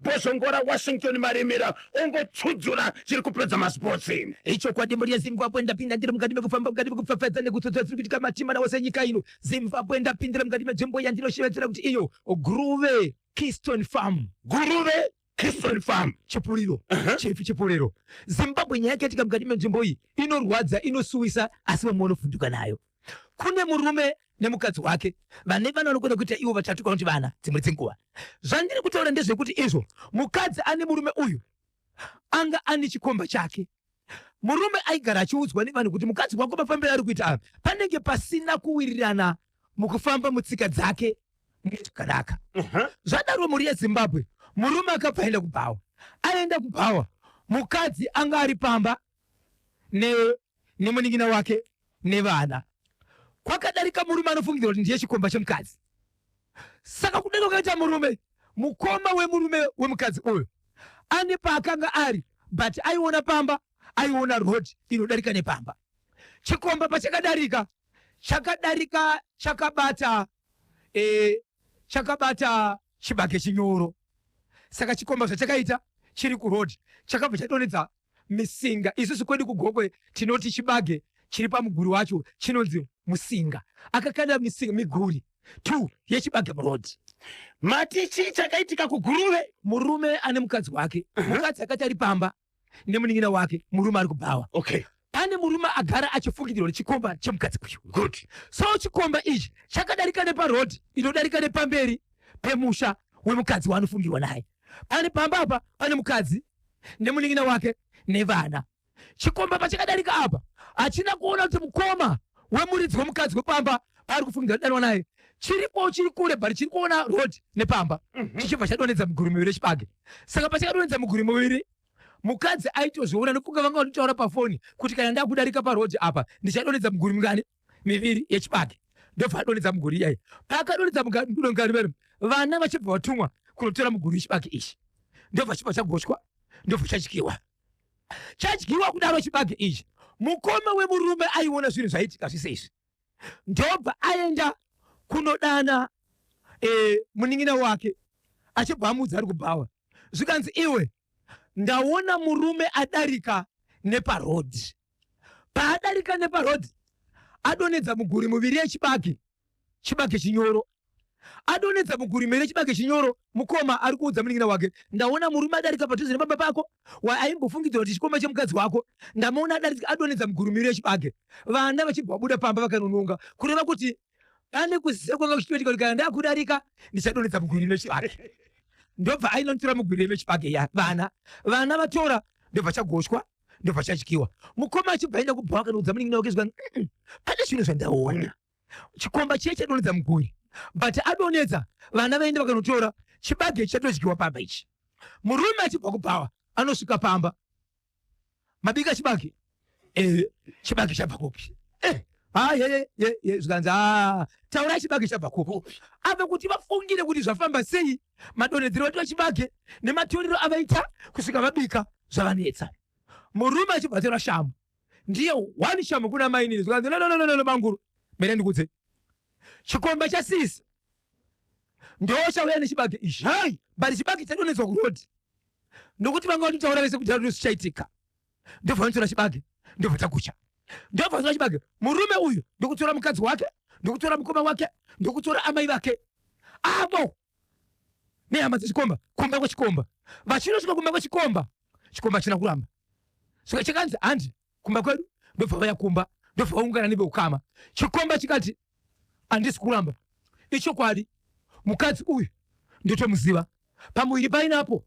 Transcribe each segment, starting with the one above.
Bhozhongora Washington Marimira ongotsudzura chiri kupedza masipotsi. Ichokwadi mhuri yeZimbabwe ndapinda ndiri mukati mekufamba mukati mekupfapfaidza nekutsotsa zviri kuitika matima ose enyika ino. Zimbabwe ndapindira mukati menzvimbo yandinoshevedzera kuti iyo Guruve Keystone Farm. Guruve Keystone Farm. Chipuriro. Chifi chipuriro. Zimbabwe nyaya yakaitika mukati menzvimbo iyi inorwadza inosuwisa asi vamwe vanovhunduka nayo. Kune murume nemukadzi wake vane vana vanogona kuita ivo vatatu kana kuti vana dzimwe dzenguva. Zvandiri kutaura ndezvekuti izvo mukadzi ane murume uyu anga ane chikomba chake. Murume aigara achiudzwa nevanhu kuti mukadzi wako mafambiro ari kuita ava panenge pasina kuwirirana mukufamba mutsika dzake zvakanaka. Zvadaro mhuri yeZimbabwe murume akabva aenda kubhawa. Aenda kubhawa mukadzi anga ari pamba ne nemunin'ina wake nevana. Kwakadarika murume anofungidzirwa kuti ndiye chikomba chemukadzi. Saka kudarika kwakaita murume, mukoma wemurume wemukadzi uyu ane paakanga ari but aiona pamba, aiona road inodarika nepamba. Chikomba pachakadarika chakadarika chakabata e, chakabata chibage chinyoro. Saka chikomba zvachakaita chiri kuroad chakabva chadonhedza misinga. Isusu kwedu kuGokwe tinoti chibage chiri pamuguri wacho chinonzi musinga. Akakanda misinga miguri 2 yechibage muroad. Mati chii chakaitika kuGuruve? Murume ane mukadzi wake. Mukadzi akati ari pamba nemunin'ina wake, murume ari kubhawa. Okay. Pane murume agara achifungidzirwa nechikomba chemukadzi uyu. Good. So chikomba ichi chakadarika neparoad inodarika nepamberi pemusha wemukadzi waanofungirwa naye. Pane pamba apa pane mukadzi nemunin'ina wake nevana. Chikomba pachakadarika apa hachina kuona kuti mukoma wemuridzi wemukadzi wepamba paari kufungidzira kudanwa naye chiripo chiri kure but chiri kuona road nepamba chichibva chadonhedza miguri miviri yechibage. Saka pachakadonhedza miguri miviri mukadzi aitozviona nokunge vanga vatotaura pafoni kuti kana ndakudarika paroad apa ndichadonhedza miguri mingani miviri yechibage, ndobva adonhedza muguri iyayi. Paakadonhedza muguri vana vachibva vatumwa kunotora muguri wechibage ichi, ndobva chibva chagochwa, ndobva chadyiwa. Chadyiwa kudaro chibage ichi, mukoma wemurume aiona zvinhu zvaiitika zvese izvi, ndobva aenda kunodana munin'ina wake achibva amuudza ari kubhawa, zvikanzi iwe ndaona murume adarika neparoad. Paadarika neparoad adonhedza muguri muviri yechibage, chibage chinyoro. Adonhedza muguri miviri yechibage chinyoro, mukoma ari kuudza munin'ina wake, ndaona murume adarika padhuze nepamba pako waaimbofungidzira kuti chikomba chemukadzi wako, ndamuona adarika adonhedza muguri miviri yechibage. Vana vachibva vabuda pamba vakanononga, kureva kuti pane kuziva kwanga kuchitoitika kuti kana ndakudarika ndichadonhedza muguri wechibage. Ndobva ainotora muguri wechibage ya vana, vana vatora ndobva chagochwa, ndobva chadyiwa. Mukoma achibva aenda kubhawa akanoudza munin'ina wake zvikanzi, pane zvinhu zvandaona. Chikomba chiye chadonhedza muguri, but adonhedza vana vaenda vakanotora chibage chatodyiwa pamba ichi. Murume achibva kubhawa anosvika pamba, mabika chibage, chibage chabva kupi? Zvikanzi taurai chibage chabva kupi? Ava kuti vafungire kuti zvafamba sei, madonhedzero vaitwa chibage nematorero avaita kusvika vabika zvavanetsa. Murume achibva atora shamu, ndiye one shamu kuna mainini, zvikanzi no, no, no, no, no, banguru mira ndikudze, chikomba chasisi ndo chauya nechibage ichi. Hai! But chibage chadonhedzwa kuroad nokuti vanga vatotaura vese kuti ndozvo zvichaitika. Ndobva vanotora chibage, ndobva tagucha, ndobva vatora chibage. Murume uyu ndokutora mukadzi wake, ndokutora mukoma wake, ndokutora amai vake avo nehama dzechikomba kumba kwechikomba. Vachinosvika kumba kwechikomba, chikomba china kuramba, saka chakanzi handi kumba kwedu. Ndobva vaya kumba, ndobva vaungana neveukama. Chikomba chikati handisi kuramba, ichokwadi mukadzi uyu ndotomuziva, pamuviri painapo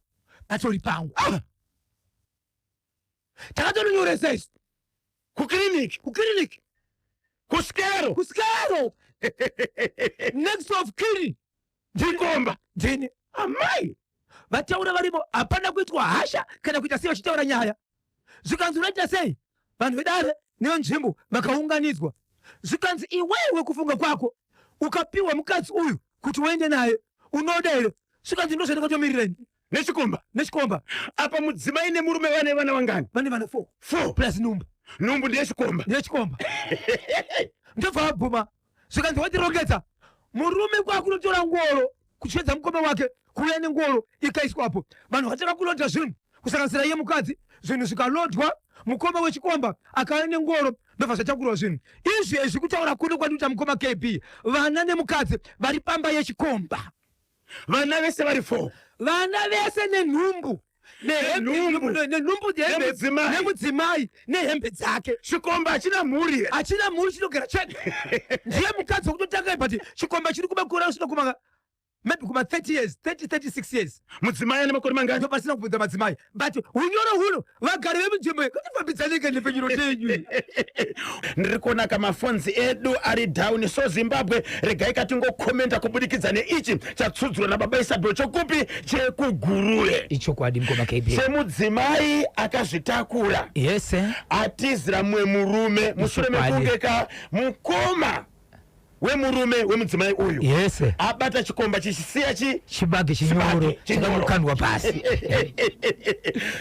patori pangu. Takatononyoresa isu kukiriniki, kukiriniki, kusikero, kusikero, next of kin ndikomba ndini amai. Vataura varimo, hapana kuitwa hasha kana kuita sei vachitaura nyaya. Zvikanzi unoita sei? Vanhu vedare nevenzvimbo vakaunganidzwa, zvikanzi iwewe kufunga kwako ukapiwa mukadzi uyu kuti uende naye unoda here? Zvikanzi ndozvandakatomirira ini. Nechikomba, nechikomba. Apa mudzimai nemurume vane vana vangani? Vane vana 4. 4 plus nhumbu. Nhumbu ndeyechikomba. Ndeyechikomba. Ndobva vabvuma, zvikanzi watirongedza. Murume kwakunotora ngoro kuchiedza mukoma wake. Kuuya nengoro ikaiswapo, vanhu vakatanga kulodha zvinhu, kusanganisira iye mukadzi. Zvinhu zvikalodhwa, mukoma wechikomba akauya nengoro, ndobva zvatakurwa zvinhu izvezvi. Kutaura kuno kwandikuita, mukoma KB, vana nemukadzi vari pamba yechikomba. Vana vese vari 4? Vana vese nenhumbu. Nenhumbu. Nenhumbu. Nemudzimai. Nemudzimai nehembe dzake. Chikomba hachina mhuri. Hachina mhuri, chinogara chete. Ndiye mukadzi wekutotanga, but chikomba chiri kumakore asvika kuma maybe kuma 30 years, 30, 36 years. Mudzimai ane makore mangani? Ndo pasina kubvunza madzimai, but unyoro huno vagari vemunzvimbo katifambidzanike nepfenyuro tenyu. Ndiri kuona kamafonzi edu ari down. So Zimbabwe, regai katingokomenda kubudikidza neichi chatsudzurwa nababa Isabel chokupi chekuGuruve. Ichokwadi, mukoma KB. Chemudzimai akazvitakura atizira mumwe murume mushure mekunge ka mukoma wemurume wemudzimai uyu abata chikomba chichisiya chi chibage chinyoro. Chibage chinyoro. Chakangokandwa pasi.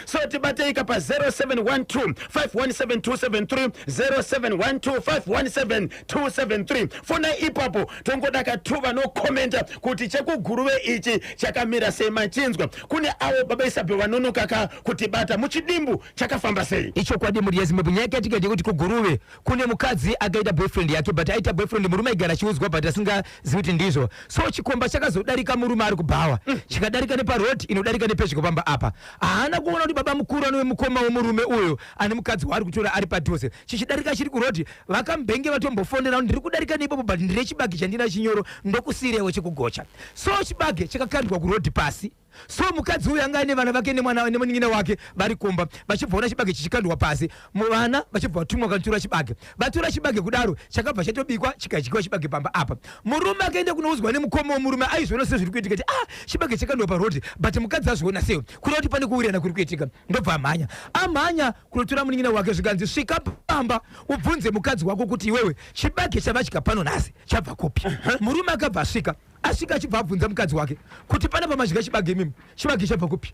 So tibateika pa 0712 517273, 0712 517273. Fona ipapo, tongoda katu vanokomenta kuti chekuGuruve ichi chakamira sei. Machinzwa kune avo baba Isabel vanonoka ka kutibata muchidimbu, chakafamba sei? Ichokwadi, mhuri yeZimbabwe. Nyaya yakaitika ndeyekuti kuGuruve kune mukadzi akaita boyfriend yake, but aita boyfriend, murume aigara achiudzwa but asingazivi kuti ndizvo. So chikomba chakazodarika murume ari kubhawa, chikadarika neparodi inodarika nepedyo pamba apa. Haana kuona kuti baba mukuru anove mukoma wemurume uyo ane mukadzi waari kutora ari padhuze. Chichidarika chiri kurodhi, vakambenge vatombofondera kuti, "Ndiri kudarika neipopo, but ndine chibage chandina chinyoro, ndokusiyirewo chekugocha." So chibage chakakandwa kurodhi pasi. So mukadzi uyu anga aine vana vake nemwana nemunin'ina wake vari kumba. Vachibva ona chibage chichikandwa pasi, vana vachibva vatumwa kanotora chibage. Vatora chibage kudaro, chakabva chatobikwa, chikadyiwa chibage pamba apa. Murume akaenda kunoudzwa nemukoma wemurume, aizviona sezviri kuitika kuti, "Ah, chibage chakandwa parodhi, but mukadzi azviona sei? Kureva kuti pane kuwirirana kuri kuitika." Ndobva amhanya, amhanya kunotora munin'ina wake. Zvikanzi, "Svika pamba ubvunze mukadzi wako kuti iwewe, chibage chavadya pano nhasi chabva kupi?" Murume akabva asvika, asvika achibva abvunza mukadzi wake kuti, "Pana pamadya chibage imimi, chibage chabva kupi?"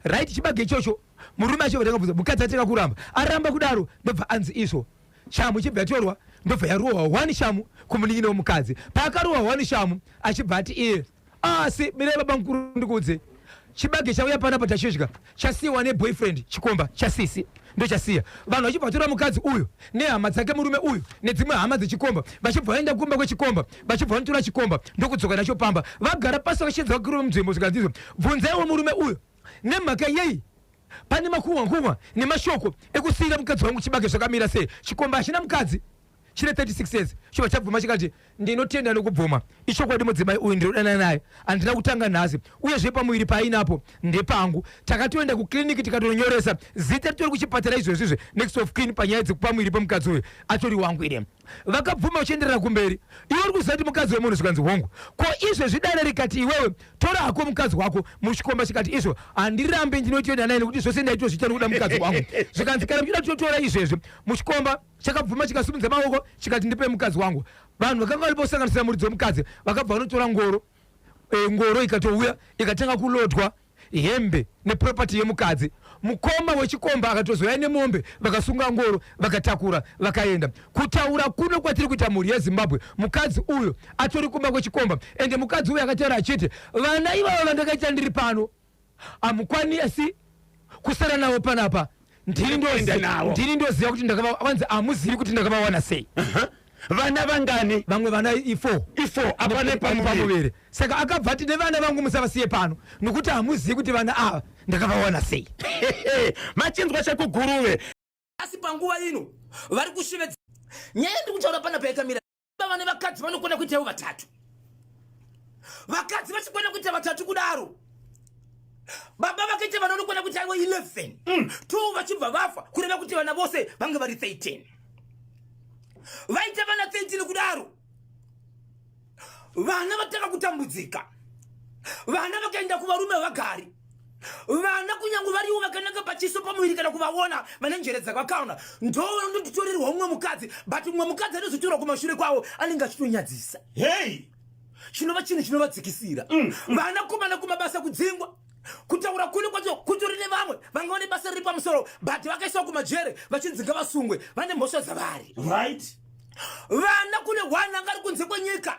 Right, chibage ichocho murume achibva tanga kubvunza mukadzi, atanga kuramba. Aramba kudaro, ndobva anzi izvo shamu chibva yatorwa, ndobva yarohwa one shamu kumunin'ina womukadzi. Paakarohwa one shamu, achibva ati iye, "Asi mirai baba mukuru, ndikuudze. Chibage chauya panapa tachidya chasiyiwa neboyfriend, chikomba chasisi ndochasiya." Vanhu vachibva vatora mukadzi uyu nehama dzake, murume uyu nedzimwe hama dzechikomba, vachibva vaenda kumba kwechikomba, vachibva vanotora chikomba ndokudzoka nacho pamba. Vagara pasi, vakashedza vakuru vemunzvimbo. Zvikanzizo, "Bvunzaiwo murume uyu nemhaka yei pane makuhwa kuhwa nemashoko ekusiyira mukadzi wangu chibage, zvakamira sei?" Chikomba hachina mukadzi, chine 36 years. Chibva chabvuma chikati, "Ndinotenda nokubvuma, ichokwadi, mudzimai uyu ndinodanana naye, handina kutanga nhasi. Uyezve pamuviri paainapo ndepangu. Takatoenda kukliniki tikatonyoresa zita, ritori kuchipatara izvozvizve, next of kin panyaya dzekupa muviri pemukadzi uyu atori wangu ine." Vakabvuma uchienderera kumberi. "Iwe uri kuziva kuti mukadzi wemunhu?" Zvikanzi, "Hongu." "Ko izvezvi dare rikati iwewe tora hako mukadzi wako?" Muchikomba chikati, "Izvo handirambi, ndinotoenda naye nekuti zvose ndaitozviita nekuda mukadzi wangu." Zvikanzi, "Kana muchida kutotora izvezvi." Muchikomba chakabvuma, chikasimudza maoko, chikati, "Ndipe mukadzi wangu." Vanhu vakanga varipo, kusanganisira muridzi wemukadzi, vakabva vanotora ngoro. Ngoro ikatouya, ikatanga kulodwa hembe neproperty yemukadzi. Mukoma wechikomba akatozoya nemombe, vakasunga ngoro, vakatakura, vakaenda. Kutaura kuno kwatiri kuita, mhuri yeZimbabwe, mukadzi uyu atori kumba kwechikomba. Ende mukadzi uyu akataura achiti, "Vana ivava vandakaita ndiri pano hamukwanisi kusara navo panapa. Ndini Kuenda navo. Ndini ndoziva kuti ndakava." Vanzi, "Hamuzivi kuti ndakavawana sei." Vana vangani? Vamwe vana i4. I4 apa nepamuviri. Pamuviri. Saka akabva ati, "Nevana vangu musavasiye pano nokuti hamuzivi kuti vana ava ndakavawana sei." Machinzwa chekuGuruve. Asi panguva ino vari kushevedza nyaya ndiri kutaura panapa yakamira. Vane vakadzi vanokwana kuita ivo vatatu, vakadzi vachikwana kuita vatatu kudaro, baba vakaita vana vanokwana kuita ivo 11, two vachibva vafa, kureva kuti vana vose vange vari 13. Vaita vana 13 kudaro, vana vatanga kutambudzika. Vana vakaenda kuvarume vagari. Vana kunyange variwo vakanaka pachiso, pamuviri, kana kuvaona vane njere dzakakaona, ndo vanondotorerwa mumwe mukadzi, but mumwe mukadzi anozotorwa kumashure kwavo anenge achitonyadzisa. Chinova chinhu chinovadzikisira vanakomana kumabasa, kudzingwa. Kutaura kune kwacho, kutori nevamwe vanga vane basa riri pamusoro, but vakaiswa kumajere vachinzi ngavasungwe, vane mhosva dzavari. Vana, kune one anga ari kunze kwenyika,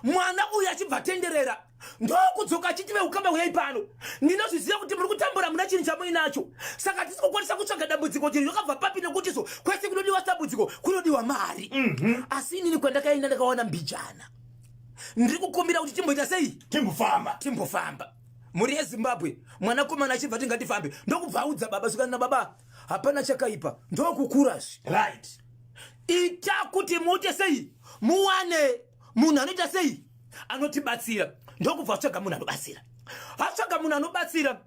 mwana uyu achibva tenderera. Ndokudzoka achiti veukama huyai pano, ndinozviziva kuti muri kutambura, muna chinhu chamuinacho, saka hatisi kukwanisa kutsvaga dambudziko kuti rakabva papi, nekuti so kwese kunodiwa dambudziko kunodiwa mari. Asi inini kwandakaenda ndakawana mbijana, ndiri kukumbira kuti timboita sei, timbofamba. Timbofamba. Mhuri yeZimbabwe, mwanakomana achibva ti ngatifambe, ndokubva audza baba, svikana nababa, hapana chakaipa, ndokukurazve. Ita kuti muite sei, muwane munhu anoita sei, anotibatsira. Ndokubva atsvaga munhu anobatsira. Atsvaga munhu anobatsira,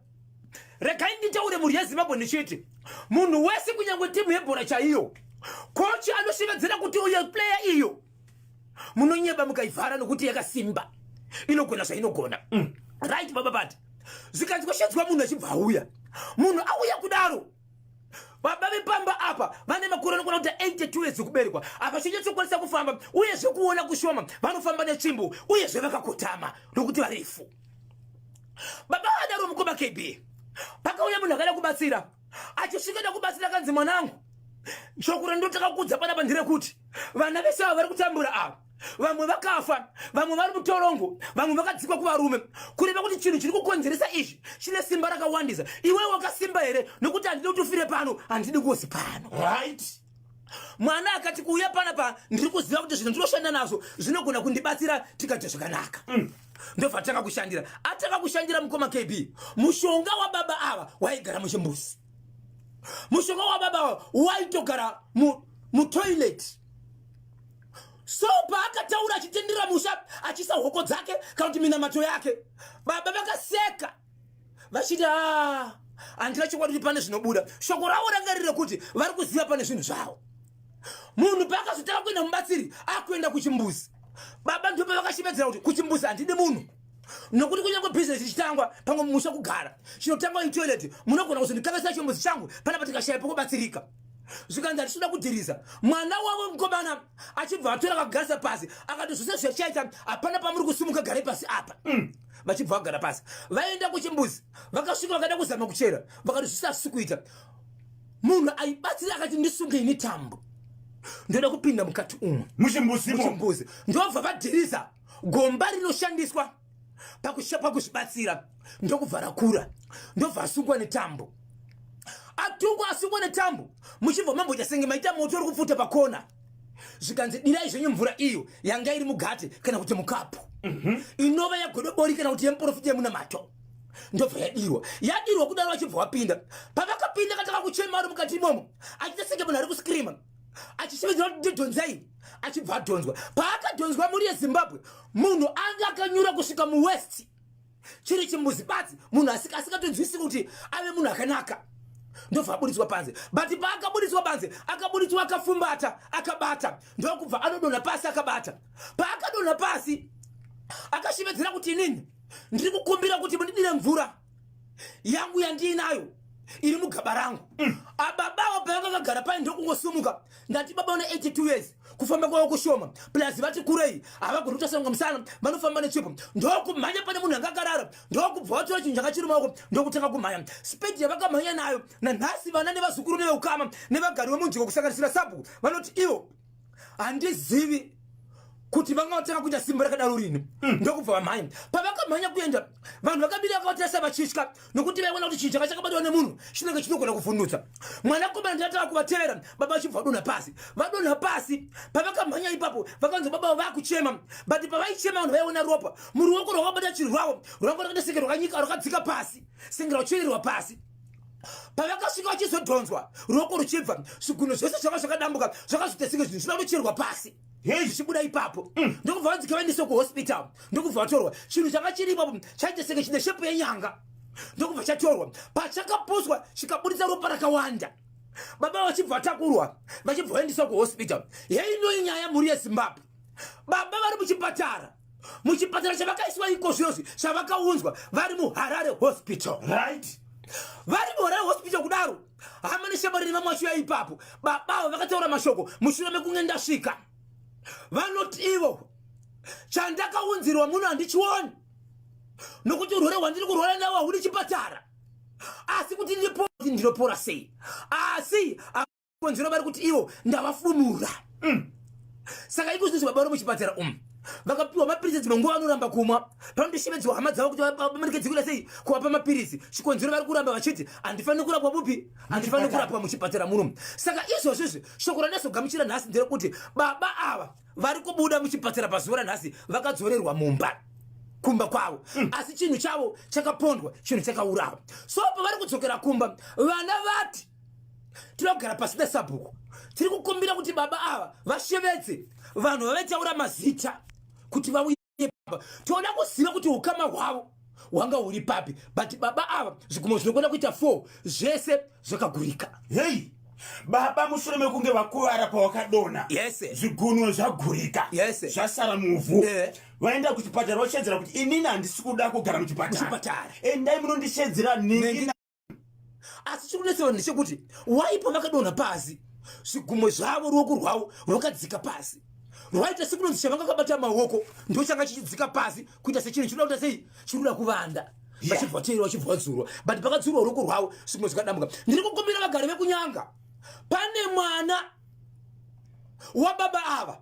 regai nditaure, mhuri yeZimbabwe, ndichiti munhu wese, kunyange timu yebhora chaiyo, kochi anoshevedzera kuti uyo player iyo munonyeba mukaivhara nokuti yakasimba, inogona zvainogona. Right, baba bati zvikanzi kwashedzwa munhu achibva auya. Munhu auya kudaro, baba vepamba apa vane makore anokwana kuita 82 years ekuberekwa, apa chinyatsokwanisa kufamba, uyezve kuona kushoma, vanofamba netsvimbo, uyezve vakakotama nokuti varefu. Baba vadaro, mukoma KB, pakauya munhu akada kubatsira. Achisvika da kubatsira, kanzi, "Mwanangu, shoko randotaka kukudza panapa nderekuti vana vese ava vari kutambura ava, vamwe vakafa, vamwe vari mutorongo, vamwe vakadzikwa kuvarume. Kureva kuti chinhu chiri kukonzeresa izvi chine simba rakawandisa. Iwe wakasimba here? Nokuti handidi kuti ufire pano, handidi kuozi pano." Mwana akati, "Kuuya panapa ndiri kuziva kuti zvinhu ndinoshanda nazvo zvinogona kundibatsira tikaita zvakanaka." Ndobva atanga kushandira. Atanga kushandira, mukoma KB, mushonga wababa ava waigara muchimbuzi. Mushonga wababa ava waitogara mutoilet. So paakataura achitendera musha, achiisa hoko dzake kana kuti minamato yake, baba vakaseka vachiti, "A, handina chokwadi kuti pane zvinobuda." Shoko ravo ranga riri rekuti vari kuziva pane zvinhu zvavo. Munhu paakazotanga kuenda, mubatsiri akuenda kuchimbuzi, baba ndipo pavakashevedzera kuti, "Kuchimbuzi handidi munhu, nokuti kunyange bhizinesi ichitangwa pamwe mumusha kugara, chinotangwa itoilet. Munogona kuzondikavesa chimbuzi changu panapa, tikashaya pokubatsirika." Zvikanzi, "Handisida kudhiriza." Mwana wavo mukomana achibva atora akagarisa pasi, akati, "Zvose zvachaita, hapana pamuri kusimuka, garai pasi apa." Vachibva vagara pasi, vaenda kuchimbuzi. Vakasvika vakada kuzama kuchera, vakati zvisasi kuita. Munhu aibatsira akati, "Ndisungei netambo, ndoda kupinda mukati umwe." Muchimbuzimo. Muchimbuzi. Ndobva vadhiriza gomba rinoshandiswa pakuzvibatsira, ndokubva rakura, ndobva asungwa netambo. Atungwa, asungwa netambo, muchibva mamboita senge maita moto uri kupfuta pakona. Zvikanzi, "Dirai zvenyu mvura iyo yanga iri mugate kana kuti mukapu, inova yagodobori kana kuti yemuprofita yemunamato." Ndobva yadirwa. Yadirwa kudaro, achibva wapinda. Pavakapinda, kataka kuchema ari mukati imomo, achiita senge munhu ari kuscreama, achishevedzera kuti, "Ndidhonzai." Achibva adhonzwa. Paakadhonzwa, mhuri yeZimbabwe, munhu anga akanyura kusvika muwaist, chiri chimbuzi badzi, munhu asingatonzwisisi kuti ave munhu akanaka. Ndobva aburitswa panze, but paakaburitswa panze, akaburitswa akafumbata, akabata, ndokubva anodonha pasi akabata. Paakadonha pasi, akashevedzera kuti, "Inini ndiri kukumbira kuti mundidire mvura yangu yandiinayo iri mugaba rangu." Ababawo pavanga vagara pai, ndokungosumuka. Ndati baba une 82 years, kufamba kwavo kushoma, plus vati kurei, havagoni kutasanga musana, vanofamba netsvimbo. Ndokumhanya pane munhu anga akarara, ndokubva vatora chinhu changa chiri maoko, ndokutanga kumhanya. Speed yavakamhanya nayo, nanhasi vana nevazukuru neveukama nevagari vemunzvimbo, kusanganisira sabhuku, vanoti ivo handizivi kuti vanga vatanga kuita simba rakadaro rini. Ndokubva vamhanya. Pavakamhanya kuenda, vanhu vakabira vakavatasa vachitya, nokuti vaiona kuti chinhu changa chakabatwa nemunhu chinenge chinogona kuvhundutsa. Mwanakomana ndinatanga kuvatevera, baba vachibva vadonha pasi. Vadonha pasi, pavakamhanya ipapo, vakanzwa baba vakuchema, but pavaichema vanhu vaiona ropa muruoko rwakabata chinhu rwavo, rwanga rwakaita senge rwakanyika, rwakadzika pasi, senge rwachererwa pasi. Pavakasvika vachizodhonzwa ruoko ruchibva, zvigunwe zvose zvanga zvakadambuka, zvakazoita senge zvinhu zvinoda kutocherwa pasi zvichibuda ipapo. Ndokubva vanzi kavaendeswe kuhospital. Ndokubva vatorwa chinhu changa chiri ipapo, chaita senge chine shape yenyanga, ndokubva chatorwa. Pachakapuswa, chikabudisa ropa rakawanda. Baba vachibva vatakurwa, vachibva vaendeswa kuhospital. Heinoi nyaya, mhuri yeZimbabwe. Baba vari muchipatara, muchipatara chavakaiswa iko zvinozvi, chavakaunzwa vari muHarare Hospital. Vari muHarare Hospital kudaro, hama neshamwari nevamwe vachiuya ipapo, babavo vakataura mashoko mushure mekunge ndasvika. Vanoti ivo, "Chandakaunzirwa muno handichioni, nokuti urwere hwandiri kurwara nawo hahudi chipatara. Asi kuti ndipoti ndinopora sei?" Asi konzero vari kuti ivo ndavafumura. Saka iko zvinozvi baba vari muchipatara umu. Vakapiwa mapiritsi, dzimwe nguva vanoramba kumwa. Panotoshevedzwa hama dzavo kuti vamanikidzwe kuita sei, kuvapa mapiritsi. Chikonzero vari kuramba vachiti handifaniri kurapwa bupi, handifaniri kurapwa muchipatara muno. Saka izvozvo izvi, shoko randazogamuchira nhasi nderekuti baba ava vari kubuda muchipatara pazuva ranhasi, vakadzorerwa mumba kumba kwavo. Asi chinhu chavo chakapondwa, chinhu chakaurawa. So pavari kudzokera kumba, vana vati tiri kugara pasi nesabhuku, tiri kukumbira kuti baba ava vashevedze vanhu vavaitaura mazita kuti vauye pamba, toda kuziva kuti ukama hwavo hwanga huri papi. But baba ava zvigumo zvinokona kuita 4 zvese zvakagurika. Hei, baba mushure mekunge vakuvara pawakadonha, zvigunwe zvagurika, zvasara muvhu. Vaenda kuchipatara, voshedzera kuti inini handisi kuda kugara muchipatara. Muchipatara. Endai munondishedzera nhingi. Asi chiri kunetsa vanhu ndechekuti waipo vakadonha pasi, zvigumwe zvavo, ruoko rwavo rwakadzika pasi, rwaita sekunonzi chavanga kabata maoko ndochanga chichidzika pasi, kuita sechinhu chinoda kuita sei, chinoda kuvanda. Vachibva vateerwa, vachibva vadzurwa, but pakadzurwa ruoko rwavo zvigumwe zvikadambuka. Ndiri kukumbira vagari vekuNyanga, pane mwana wababa ava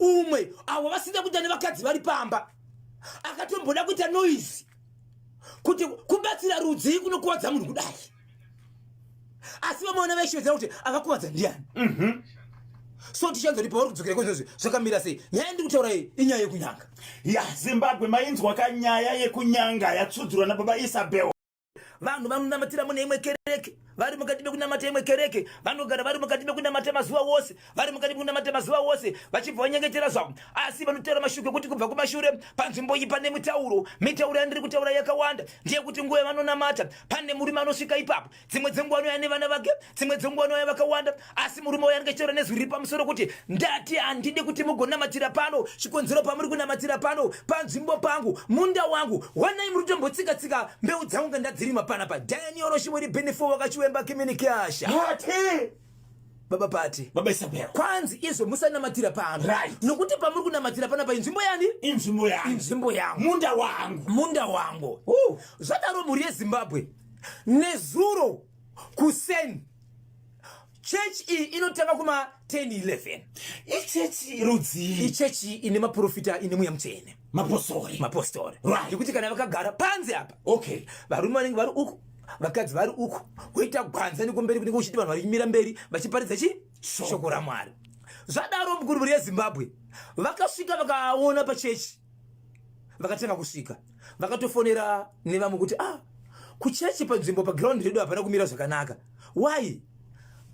umwe avo vasina kuita nevakadzi vari pamba, akatomboda kuita noise kuti kubatsira rudzii kunokuvadza munhu kudai, asi vamwe vana vaishevedzera kuti akakuvadza ndiani. So tichanzoti pauri kudzokera kwezvozvi zvakamira sei. Nyaya ndiri kutaura iyi inyaya yekuNyanga. Ya, Zimbabwe, mainzwa kanyaya yekuNyanga yatsudzurwa nababa Isabel. Vanhu vanonamatira mune imwe kereke, vari mukati mekunamata imwe kereke, vanogara vari mukati mekunamata mazuva wose, vari mukati mekunamata mazuva wose, vachibva vanyengetera zvavo, asi vanotaura mashoko ekuti kubva kumashure panzvimbo iyi pane mitauro. Mitauro yandiri kutaura yakawanda ndeyekuti nguva yavanonamata pane murume anosvika ipapo. Dzimwe dzenguva anouya nevana vake, dzimwe dzenguva anouya vakawanda, asi murume uyo anenge achitaura nezwi riri pamusoro kuti ndati handidi kuti mugonamatira pano. Chikonzero pamuri kunamatira pano panzvimbo pangu, munda wangu, wanai muri kutombotsika-tsika mbeu dzangu nga ndadzirima panapa. Daniel Shimuri Benefo wakachiwemba Kiminikiasha. Pati. Baba Pati. Baba Isabel. Kwanzi izvo musanamatira pano. Nokuti pamuri kunamatira panapa inzvimbo yani? Inzvimbo yangu. Inzvimbo yangu. Munda wangu. Munda wangu. Zvadaro mhuri yeZimbabwe, nezuro kuseni chechi iyi inotanga kuma 10 11. Ichechi rudzii? Ichechi ine maprofita, ine mweya mutsvene. Mapostori. Mapostori. Nekuti kana vakagara panze apa, varume vanenge vari uku, vakadzi vari uku, woita gwanza nekumberi kunenge kuchiti vanhu varimira mberi vachiparidza chi shoko raMwari. Zvadaro mukuru, mhuri yeZimbabwe, vakasvika vakaona pachechi, vakatanga kusvika, vakatofonera nevamwe kuti ah, kuchechi panzvimbo paground redu hapana kumira zvakanaka. Why?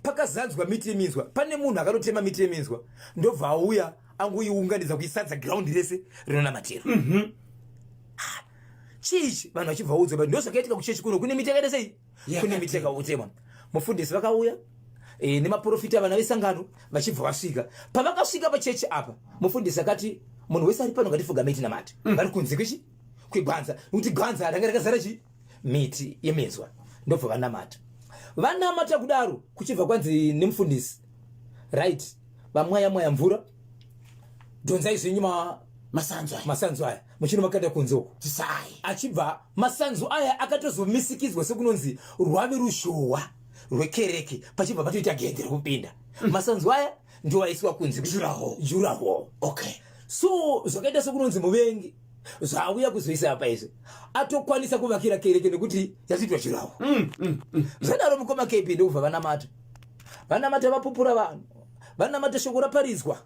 Pakazadzwa miti yeminzwa. Pane munhu akatotema miti yeminzwa, ndobva auya angoiunganidza kuisadza ground rese rinonamatira. Ah, chii? Vanhu vachibva udzwa, but ndozvakaitika kuchechi kuno, kune miti yakaita sei, kune miti yakautemwa. Mufundisi vakauya nemaprofita, vana vesangano vachibva vasvika. Pavakasvika pachechi apa, mufundisi akati munhu wese ari pano ngatifugame tinamate. Vari kunze kwechi kwegwanza, nekuti gwanza ranga rakazara chi miti yeminzwa. Ndobva vanamata. Vanamata kudaro, kuchibva kwanzi nemufundisi, right, vamwaya mwaya mvura, dhonzai zvenyu masanzu aya. Masanzu aya muchinomakanda kunze uko. Tisai. Achibva masanzu aya akatozomisikidzwa sekunonzi rwave ruzhowa rwekereke, pachibva patoita gedhe rekupinda. Masanzu aya ndiwo aiswa kunze. Durawall. Durawall. So zvakaita sekunonzi muvengi zvauya kuzoisa apa izvi, atokwanisa kuvakira kereke nekuti yatoitwa durawall. Zvadaro mukoma KB, ndokubva vanamata, vanamata, vapupura vanhu, vanamata, shoko raparidzwa.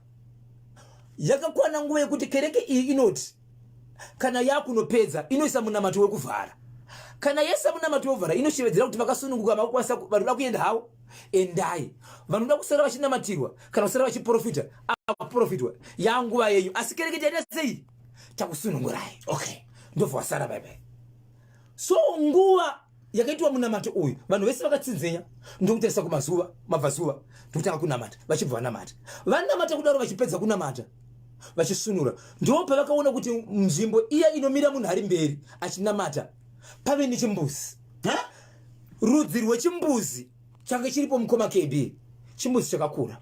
Yakakwana nguva yekuti kereke iyi inoti kana yakunopedza inoisa munamato wekuvhara. Kana yaisa munamato wekuvhara, inoshevedzera kuti vakasununguka, makukwanisa, vanoda kuenda havo endai, vanoda kusara vachinamatirwa kana kusara vachiprofita aprofitwa, yanguva yenyu, asi kereke taita sei, takusunungurai. Ndobva wasara baibai. So nguva yakaitwa munamato uyu, vanhu vese vakatsinzinya, ndokutarisa kumazuva mabvazuva, ndokutanga kunamata. Vachibva vanamata, vanamata kudaro, vachipedza kunamata, vachisunura, ndo pavakaona kuti nzvimbo iya inomira munhu ari mberi achinamata pave nechimbuzi. Rudzi rwechimbuzi change chiripo, mukoma KB, chimbuzi chakakura.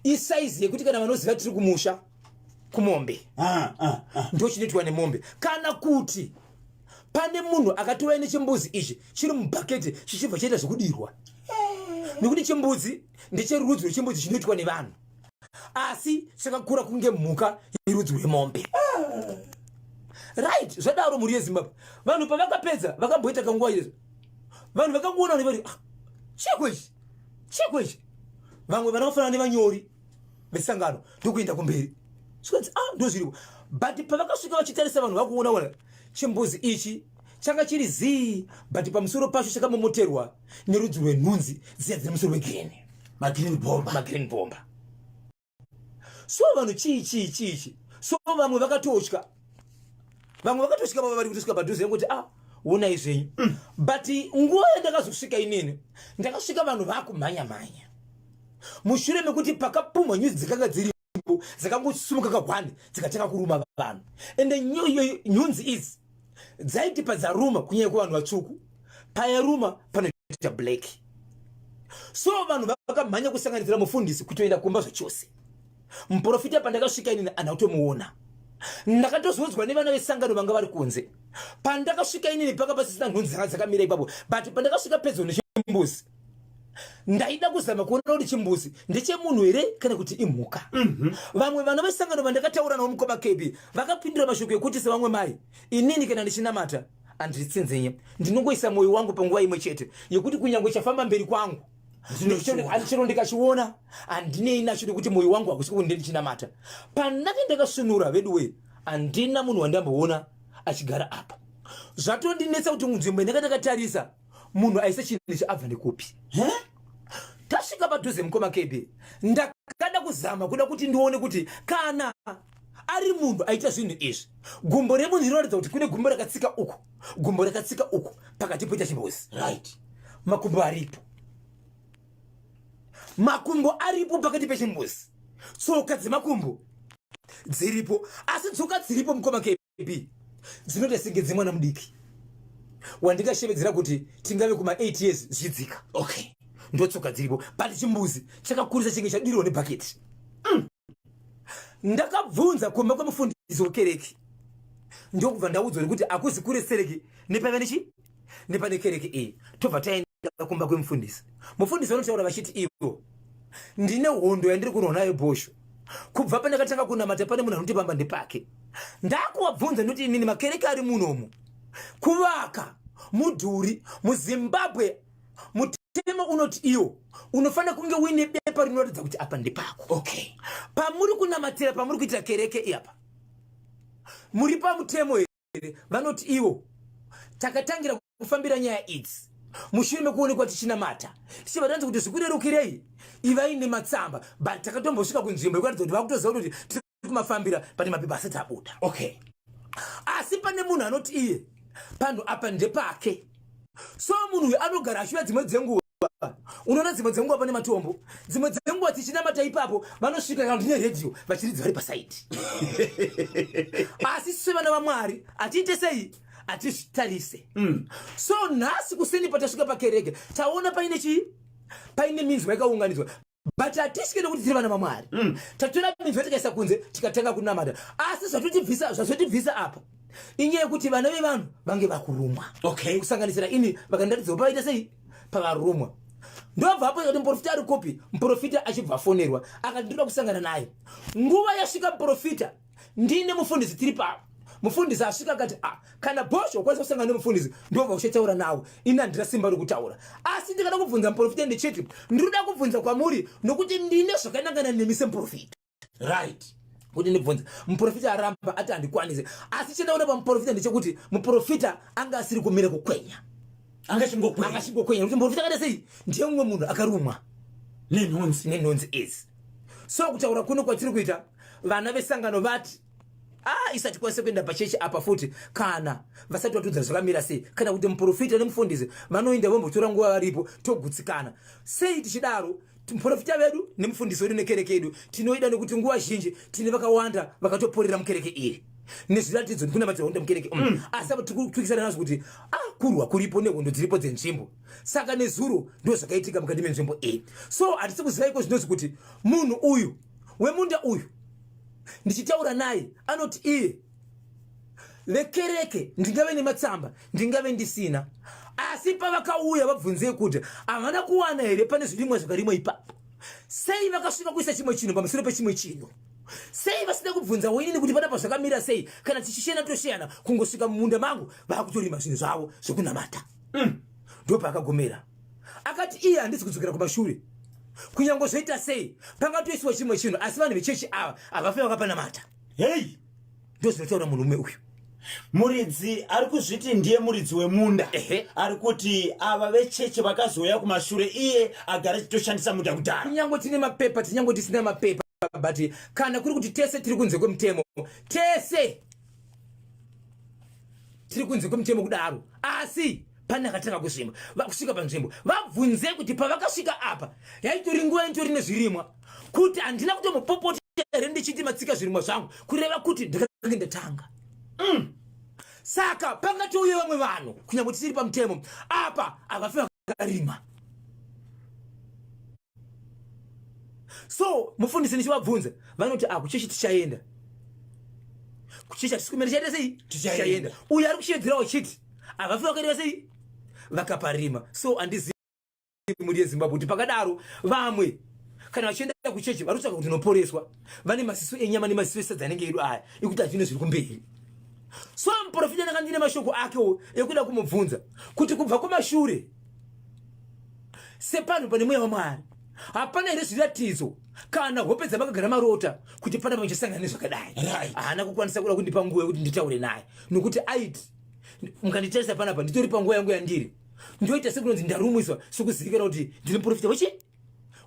Isaizi yekuti kana vanoziva tiri kumusha kumombe, ndo chinoitwa nemombe, kana kuti pane munhu akatouya nechimbuzi ichi chiri mubhaketi, chichibva chaita zvekudirwa, nekuti chimbuzi ndecherudzi rwechimbuzi chinoitwa nevanhu. Asi chakakura kunge mhuka yerudzi rwemombe. Right, zvadaro mhuri yeZimbabwe. Vanhu pavakapedza vakamboita kanguva izvo. Vanhu vakangoona vanhu vari ah, chiko ichi? Chiko ichi? Vamwe vana vafanana nevanyori vesangano ndokuenda kumberi. Zvikanzi ah ndozviripo. But pavakasvika vachitarisa vanhu vakuona ona chimbuzi ichi changa chiri zii but pamusoro pacho chakamomoterwa nerudzi rwenhunzi dziya dzine musoro wegreen. Magreen bomber. Magreen bomber. So vanhu chii chii chii chi. So vamwe vakatotya. Vamwe vakatosvika baba vari kutosvika padhuze yekuti ah wonai zvenyu. But nguva yandakazosvika inini ndakasvika vanhu vakumhanya mhanya. Mushure mekuti pakapumhwa nyuzi dzakanga dziripo dzakangosumuka kahwani dzikatanga kuruma vanhu. Ende nyunzi idzi dzaiti padzaruma kunyanya kuvanhu vatsvuku payaruma panoita black. So vanhu vakamhanya kusanganisira mufundisi kutoenda kumba zvachose. Muprofita pandakasvika inini handina kutomuona. Ndakatozoudzwa nevana vesangano vanga vari kunze. Pandakasvika inini panga pasisina nhunzi dzanga dzakamira ipapo, but pandakasvika pedyo nechimbuzi ndaida kuzama kuona kuti chimbuzi ndechemunhu here kana kuti imhuka. Vamwe vana vesangano vandakataura navo mukoma KB vakapindura mashoko ekuti sevamwe mai, inini kana ndichinamata handitsinzinye, ndinongoisa mwoyo wangu panguva imwe chete yekuti kunyange chafamba mberi kwangu chero ndikachiona handinei nacho nekuti mwoyo wangu hakusi kuti ndichinamata. Pandake ndakasvinura veduwe, handina munhu wandamboona achigara apa. Zvatondinetsa kuti munzvimbo ndanga ndakatarisa munhu aise chinhu ichi abva nekupi. Tasvika padhuze mukoma KB, ndakada kuzama kuda kuti ndione kuti kana ari munhu aita zvinhu izvi, gumbo remunhu rinoratidza kuti kune gumbo rakatsika uku, gumbo rakatsika uku, pakati poita chimbuzi. Right. Makumbo aripo. Makumbo aripo pakati pechimbuzi. Tsoka dzemakumbo dziripo, asi tsoka dziripo mukoma KB dzinoita senge dzemwana mudiki wandingashevedzera kuti tingave kuma 8 years zvichidzika. Okay. Ndotsoka dziripo, but chimbuzi chakakurisa chinge chadirwa nebhaketi. Ndakabvunza kumba kwemufundisi wekereke, ndokubva ndaudzwa kuti hakuzi kure sereke nepaiva nechi nepane kereke iyi. Tobva taenda kumba kwemufundisi. Mufundisi vanotaura vachiti ivo ndine hondo yandiri kurwa nayo bhosho. Kubva pandakatanga kunamata pane munhu anoti pamba ndepake. Ndakuvabvunza ndoti inini makereke ari munomu kuvaka mudhuri muZimbabwe mutemo unoti iwo unofanira kunge uine bepa rinoratidza kuti apa ndepako. Okay. Pamuri kunamatira, pamuri kuitira kereke iyapa muri pamutemo here? Vanoti iwo takatangira kufambira nyaya idzi mushure mekuonekwa tichinamata, tichibva tanzi kuti zvikurerukirei ivai nematsamba, but takatombosvika kunzvimbo yekuratidza kuti vakutoziva kuti tiri kumafambira pane mapepa asati abuda. Okay. Asi pane munhu anoti iye panhu apa ndepake. So munhu uyu anogara achiuya dzimwe dzenguva, unoona dzimwe dzenguva pane matombo, dzimwe dzenguva tichinamata ipapo vanosvika kana ndine redhiyo vachiridza vari pasaidi. Asi sevana vaMwari hatiite sei? Hatizvitarise. So nhasi kuseni patasvika pakereke taona paine chii? Paine minzwa yakaunganidzwa, but hatisvike nekuti tiri vana vaMwari. Tatora minzwa tikaisa kunze tikatanga kunamata, asi zvazotibvisa apa inyaya yekuti vana vevanhu vange vakurumwa. Okay. Kusanganisira ini vakandiratidza pavaita sei pavarumwa. Ndobva apo kuti muprofita ari kupi, muprofita achibva afonerwa akati ndoda kusangana naye. Nguva yasvika muprofita ndine mufundisi tiri pavo. Mufundisi asvika akati ah, kana bhosho ukwanisa kusangana nemufundisi ndobva uchataura nawo, ini handina simba rokutaura. Asi ndikada kubvunza muprofita ndichiti ndinoda kubvunza kwamuri nokuti ndine zvakanangana nemi semuprofita. Right. Kuti ndibvunze muprofita aramba ati handikwanise. Asi chendaona pamuprofita ndechekuti muprofita anga asiri kumira kukwenya, anga achingokwenya, anga achingokwenya. Kuti muprofita akaita sei? Ndiye mumwe munhu akarumwa nenhunzi, nenhunzi idzi. So kutaura kuno kwatiri kuita, vana vesangano vati isati kwanise kuenda pachechi apa futi kana vasati vatiudza zvakamira sei, kana kuti muprofita nemufundisi vanoenda vombotora nguva varipo togutsikana. Sei tichidaro? Muprofita vedu nemufundisi wedu nekereke yedu tinoida nekuti nguva zhinji tine vakawanda vakatoporera mukereke iri nezviratidzo nekunamatira hondo mukereke. Asi apo tiri kupikisana nazvo kuti kurwa kuripo nehondo dziripo dzenzvimbo. Saka nezuro ndo zvakaitika mukati menzvimbo iyi. So hatisi kuziva iko zvinonzi kuti munhu uyu wemunda uyu ndichitaura naye anoti iye vekereke ndingave nematsamba ndingave ndisina, asi pavakauya vabvunzei kuti havana kuwana here pane zvirimwa zvakarimwa ipapo. Sei vakasvika kuisa chimwe chinhu pamusoro pechimwe chinhu? Sei vasina kubvunza inini kuti panapa zvakamira sei? Kana tichishena tosheyana, kungosvika mumunda mangu vakutorima zvinhu zvavo zvekunamata. Ndopaakagomera akati iye handisi kudzokera kumashure kunyange zvoita sei, pangatoisiwa chimwe chinhu, asi vanhu vechechi ava havafe vakapanamata. Hei, ndozvinotaura murume uyu. Muridzi ari kuzviti ndiye muridzi wemunda. Ehe. Ari kuti ava vechechi vakazouya kumashure, iye agara achitoshandisa munda kudhara. Kunyange tine mapepa, tinyange tisina mapepa, but kana kuri kuti tese tiri kunze kwemutemo, tese tiri kunze kwemutemo kudaro, asi pane akatanga kuzvimba kusvika panzvimbo, vabvunze kuti pavakasvika apa yaitori nguva initori nezvirimwa, kuti handina kutomupopota here ndichiti matsika zvirimwa zvangu, kureva kuti ndakange ndatanga. Saka pangatouye vamwe vanhu kunyange tisiri pamutemo apa, havafi vakarima. So mufundisi ndichivabvunza vanoti a kuchechi tichaenda, kuchechi hatisi kumira, tichaita sei? Tichaenda. Uyo ari kuchiedzerawo chiti havafi vakaita sei vakaparima. So handizivi mhuri yeZimbabwe kuti pakadaro vamwe kana vachienda kuchechi vari kutsvaka kuti unoporeswa, vane masiso enyama nemasiso esadza anenge edu aya ekuti hazvino zviri kumberi. So muprofita ndanga ndine mashoko akewo ekuda kumubvunza kuti kubva kumashure sepanhu pane mweya waMwari hapana here zviratidzo kana hope dzamakagara marota kuti pana pamachasangana nezvakadai? Haana kukwanisa kuda kundipa nguva yekuti nditaure naye, nokuti aiti mukanditarisa panapa nditori panguva yangu yandiri ndoita sekunonzi ndarumwiswa, sekuzivikanwa kuti ndiri muprofita wechi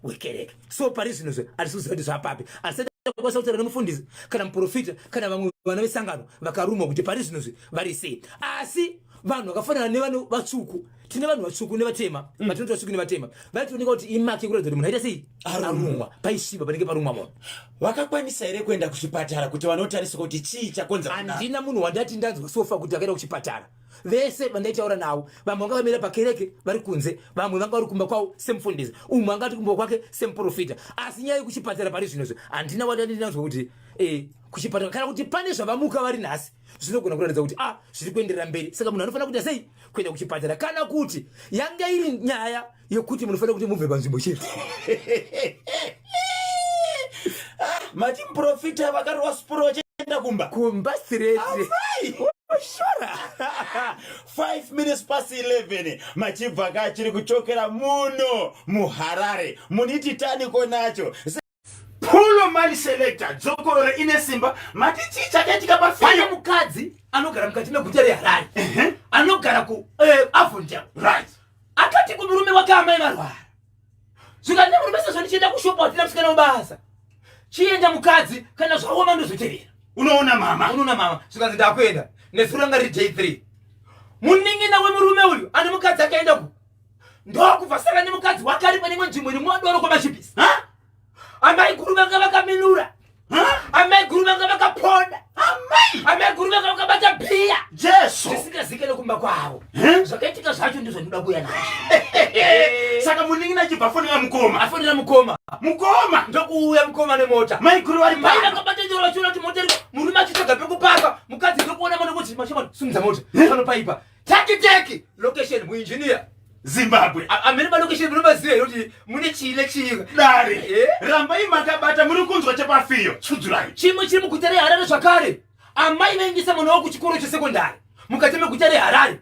wekereke. So pari zvino zve hatisi kuziva kuti zvapapi, asi takwanisa kutaura nemufundisi kana muprofita kana vamwe vana vesangano vakarumwa kuti pari zvino zve vari sei. Asi vanhu vakafanana nevanhu vatsvuku, tine vanhu vatsvuku nevatema, vatinoti vatsvuku nevatema, vaitooneka kuti imaki yekuratidza kuti munhu aita sei, arumwa, paisviba panenge parumwa munhu. Vakakwanisa here kuenda kuchipatara kuti vanotariswa kuti chii chakonzera kudaro? Handina munhu wandati ndanzwa sofa kuti akaenda kuchipatara. Vese vandaitaura navo, vamwe vanga vamira pakereke vari kunze, vamwe vanga vari kumba kwavo semufundisi, umwe anga ati kumba kwake semuprofita. Asi nyaya yekuchipatara pari zvino handina wandati ndanzwa kuti kuchipatara kana kuti pane zvavamuka vari nhasi zvinogona kuratidza kuti zviri kuenderera mberi, saka munhu anofanira kuita sei, kuenda kuchipatara, kana kuti yanga iri nyaya yekuti munofanira kuti mubve panzvimbo chete. Mati muprofita vakarova sipuro vachienda kumba? Kumba straight. Amai! Shora. 5 minutes past 11, machibva kachiri kuchokera muno muHarare muniti taniko nacho Pulo Mali Selector dzokorora ine simba. Mati chii chakaitika Pane pafiyo? mukadzi anogara mukati meguta reHarare, anogara ku Avondale. Akati kumurume wake amai varwara, zvikati nemurume sezvo ndichienda kushopo hatina musikana webasa, chienda mukadzi, kana zvaoma ndozotevera. Unoona mama. Unoona mama. Zvikanzi ndakuenda nezuro ranga riri day 3. Munin'ina wemurume uyu ane mukadzi akaenda ku ndokubva saka nemukadzi wake ari pane imwe nzvimbo iri mwadoro kwamachipisi. Ha? Amai guru vanga vakaminura. Ha? Amai guru vanga vakaponda. Amai! Amai guru vanga vakabata bhiya. Jesu! Zvisingazike kumba kwavo. Eh? Zvakaitika zvacho ndizvo ndinoda kuuya nazvo. Saka munin'ina achibva afonera mukoma. Afonera mukoma. Mukoma! Ndokuuya mukoma nemota. Mai guru vari Mai pano. vakabata njoro vachiona kuti mota iri, murume achitsvaga pekupaka, mukadzi ndokuona mwana kuti mashoma simudza mota. Pano paipa. Taki taki location muengineer. Zimbabwe. Amene malocation munomaziva here kuti mune chii nechii? Dare. Eh? Rambai makabata, muri kunzwa chepafiyo. Tsudzurai. Chimwe chiri muguta reHarare zvakare. Amai vaendesa mwana wavo kuchikoro chesekondari mukati meguta reHarare.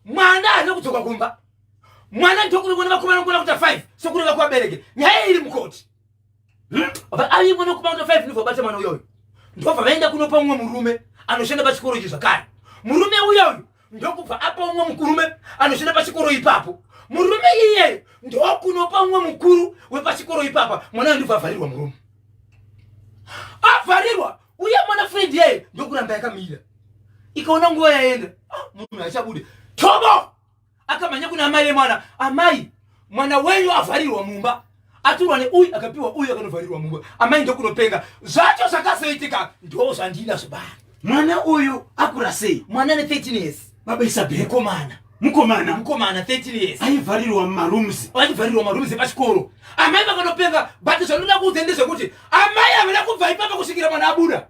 Mwana haana kudzoka kumba. Mwana ndokuvingwa nevakomana vangona kuita 5 sokureva kuvabereki. Nyaya iri mukoti. Avingwa nekuba kuita 5 ndobva vabata mwana uyoyo. Ndobva vaenda kunopa mumwe murume anoshanda pachikoro ichi zvakare. Murume uyoyo ndokubva apa umwe mukurume anoshanda pachikoro ipapo. Murume iyeyo ndokunopa umwe mukuru wepachikoro ipapa. Mwana uyo ndobva avharirwa murume. Avharirwa uye mwana friend yeye ndokuramba yakamira. Ikaona nguva yaenda, munhu achabude. Tobo! Akamhanya kuna amai vemwana. Amai, mwana wenyu avharirwa mumba. Aturwa neuyu akapiwa uyu akanovharirwa mumba. Amai ndokunopenga. Zvacho zvakazoitika ndo zvandinazvo baba. Mwana uyu akura sei? Mwana ane 13 years. Baba Isabel. Mukomana. Mukomana. Mukomana 13 years. Aivharirwa mumarooms. Aivharirwa mumarooms epachikoro. Amai vakanopenga, but zvandinoda kuudza ndezvekuti amai havana kubva ipapa kusvikira mwana abuda.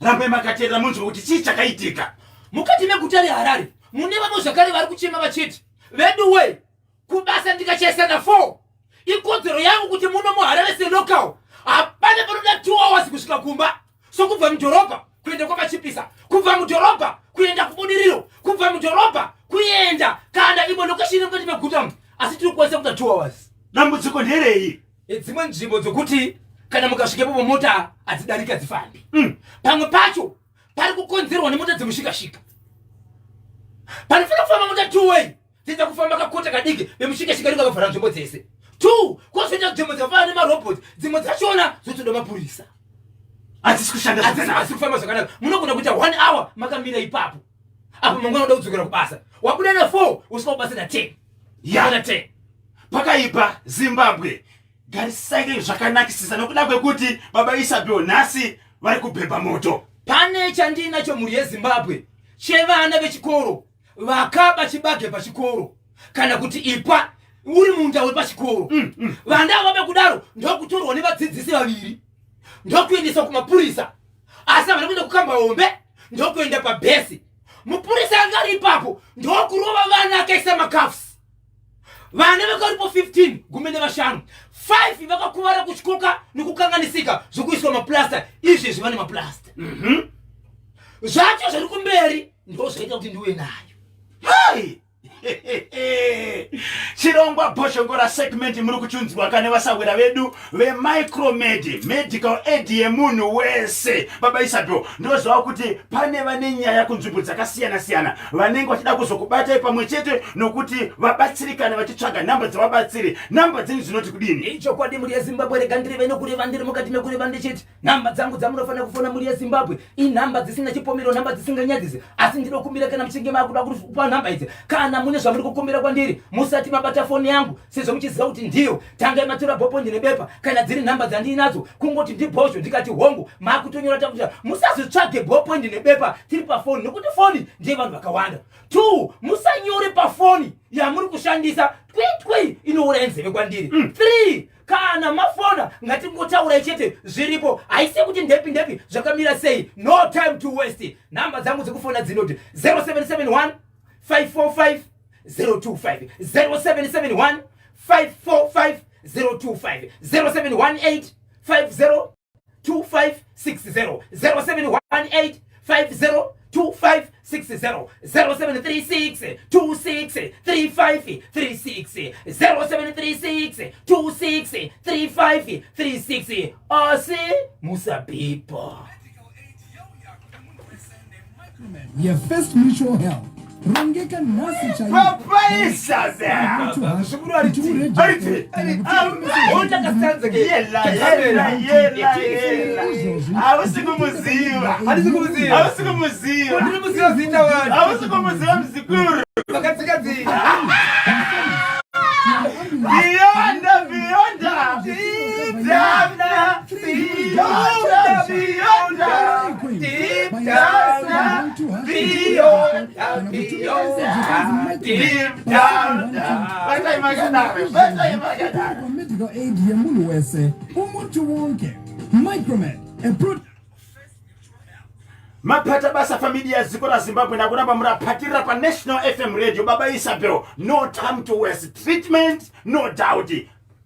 Rambai makateerera munzwe kuti chii chakaitika. Mukati meguta reHarare mune vamwe zvakare vari kuchema vachiti veduwe kubasa ndikachaisana 4 Ikodzero yangu kuti muno muHarare selocal hapana panoda 2 hours kusvika kumba. So kubva mudhorobha kuenda kwakachipisa, kubva mudhorobha kuenda kubudiriro, kubva mudhorobha kuenda kana imwe location iri mukati meguta umu, asi tiri kukwanisa kuita 2 hours. Dambudziko nderei? Dzimwe nzvimbo dzokuti kana mukasvika ipopo mota hadzidariki, hadzifambi. Pamwe pacho pari kukonzerwa nemota dzemushikashika. Panofanira kufamba mota two way, dzidza kufamba kakota kadiki, vemushikashika ringa vavhara nzvimbo dzese. Two, kwozoita nzvimbo dzakafanana nemarobot, dzimwe dzachona dzotoda mapurisa. Hadzisi kushanda zvakanaka. Hadzisi kufamba zvakanaka. Munogona kuita 1 hour makamira ipapo, apo mangwana uda kudzokera kubasa, wabuda na 4 usvika kubasa na 10. Na 10. Pakaipa Zimbabwe, garisai zvakanakisisa nokuda kwekuti baba Isabel nhasi vari kubhebha moto. Pane chandinacho mhuri yeZimbabwe chevana vechikoro vakaba chibage pachikoro, kana kuti ipwa uri munda wepachikoro. Vana ava vave kudaro ndokutorwa nevadzidzisi vaviri ndokuendeswa kumapurisa, asi havana kuenda kukamba hombe, ndokuenda pabhesi. Mupurisa anga ari ipapo ndokurova vana akaisa macuffs. Vana vakaripo 15, 15, 5 vakakuvara kutyoka nekukanganisika zvokuiswa maplasta. Izvezvi vane maplasta. Zvacho zviri kumberi ndo zvaita kuti ndiuye nayo. Hai! Chirongwa Bhoshongora segment muri kuchunzwa kane vasahwira vedu veMicromed, medical aid yemunhu wese. Baba Isabel, ndoziva kuti pane vane nyaya kunzvimbo dzakasiyana siyana vanenge vachida kuzokubatai pamwe chete nokuti vabatsirikane vachitsvaga nhamba dzevabatsiri. Nhamba dzenyu dzinoti kudini? Ichokwadi mhuri yeZimbabwe, rega ndirive nokureva, ndiri mukati mekureva ndichiti nhamba dzangu dzamunofanira kufona mhuri yeZimbabwe inhamba dzisina chipomero, nhamba dzisinganyadzisi. Asi ndinokumbira kana muchinge makuda kupa nhamba idzi, kana mune zvamuri kukumbira kwandiri, musati mabata foni yangu, sezvo muchiziva kuti ndiyo, tangai matora bhopondi nebepa. Kana dziri nhamba dzandiinadzo, kungoti ndibhozho, ndikati hongu, makutonyora takuti musazotsvage bhopondi nebepa tiri pafoni, nekuti foni ndiye vanhu vakawanda. Two, musanyore pafoni yamuri kushandisa, twitwi inouraya nzeve kwandiri. Three, kana mafona ngatingotaurai chete zviripo, haisi kuti ndepi ndepi zvakamira sei. No time to waste. Nhamba dzangu dzekufona dzinoti 0771 545 025, 0771 545 025, 0718 50 2560, 0718 50 2560, 0736 26 35 36, 0736 26 35 36. Asi musabhipa. YeFirst Mutual Health, rongeka nhasi chaiyo. Papa Isabel. Yela, yela, yela, yela. Hausi kumuziva. Handisi kumuziva. Hausi kumuziva. Ndiri muziva zita vanhu. Hausi kumuziva muzukuru. Vakatsika-tsika. Beyond, beyond. Deep down, beyond, beyond. Deep down, beyond, beyond. Deep down. Batai makadaro, batai makadaro. Medical aid yemunhu wese, umuntu wonke. Micromed, a product. Mapata basa family ya ziko la Zimbabwe nakuramba murapatirira pa National FM Radio. Baba Isabel, no time to waste, treatment no doubt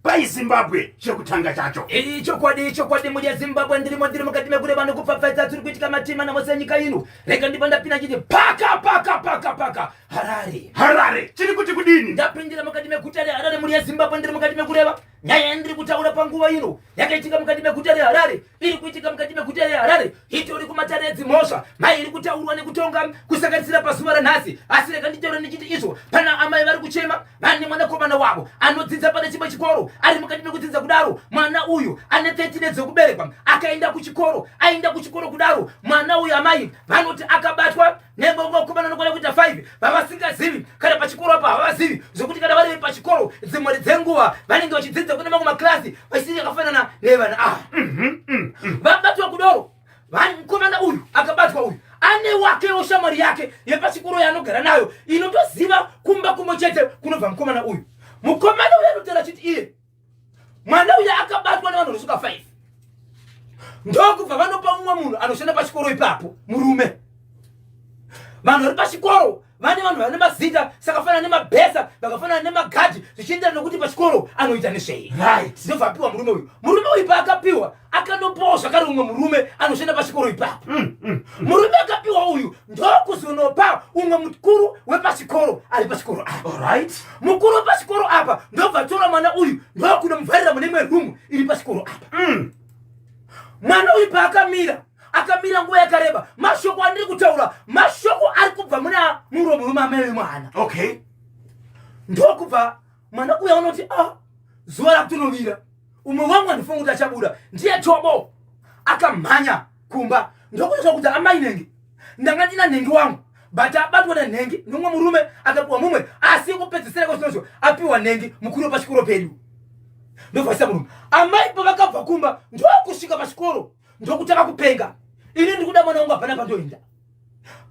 pai Zimbabwe chekutanga chacho. Ichokwadi, ichokwadi mhuri yeZimbabwe, ndirimo, ndiri mukati mekureva nekupfapfaidza tiri kuitika matima namose enyika ino. Rega ndibva ndapinda chiti paka paka paka paka Harare. Harare chiri kuti kudini? Ndapindira mukati meguta reHarare mhuri yeZimbabwe, ndiri mukati mekureva nyaya yandiri kutaura panguva ino yakaitika mukati meguta reHarare, iri kuitika mukati meguta reHarare, itori kumatare edzimhosva, mai iri kutaurwa nekutonga kusanganisira pazuva ranhasi. Asi rega nditaure ndichiti izvo pana amai vari kuchema vane mwanakomana wavo anodzidza pane chimwe chikoro. Ari mukati mekudzidza kudaro, mwana uyu ane 13 dzekuberekwa, akaenda kuchikoro. Aenda kuchikoro kudaro, mwana uyu amai vanoti akabatwa nembogokomana anokwana kuita 5 vavasingazivi kana pachikoro apa havavazivi, zvokuti kana vari pachikoro dzimwe dzenguva vanenge vachidzidza kune mamwe makirasi vasiri yakafanana nevana ava. Vabatwa kudoro, mukomana uyu akabatwa uyu ane wakewo shamwari yake yepachikoro yaanogara nayo, inotoziva kumba kumwe chete kunobva mukomana uyu. Mukomana uyu anotaura chiti iye mwana uyu akabatwa nevanhu vanosvika 5, ndokubva vanopa mumwe munhu anoshanda pachikoro ipapo, murume. Vanhu vari pachikoro vane vanhu vane mazita saka fanana. Vakafanana nemabhesa, vakafanana nemagadhi, zvichienderana nokuti pachikoro anoita nezvei. Right. Ndobva apiwa murume uyu. Murume uyu paakapiwa akanopawo zvakare umwe murume anoshanda pachikoro ipapo. Murume akapiwa uyu ndokuzonopa umwe mukuru wepachikoro ari pachikoro apa. Alright. Mukuru wepachikoro apa ndobva atora mwana uyu ndokunomuvharira mune imwe rumu iri pachikoro apa. Mwana uyu paakamira, akamira nguva yakareba. Mashoko andiri kutaura mashoko ari kubva muna muromo wemamai vemwana. Okay. Ndokubva mwana uyu anoti, ah, zuva rakutonovira, umwe wangu andifunga kuti achabuda. Ndiye tobo akamhanya kumba ndokuita kuti amai nhengi, ndanga ndina nhengi wangu, but abatwa nenhengi nomumwe murume akapiwa mumwe, asi kupedzisira kwezvinozvo apiwa nhengi mukuru wepachikoro pedu. Ndobvaisa murume. Amai pavakabva kumba ndokusvika pachikoro ndokutanga kupenga, ini ndiri kuda mwana wangu, hapana pandoenda.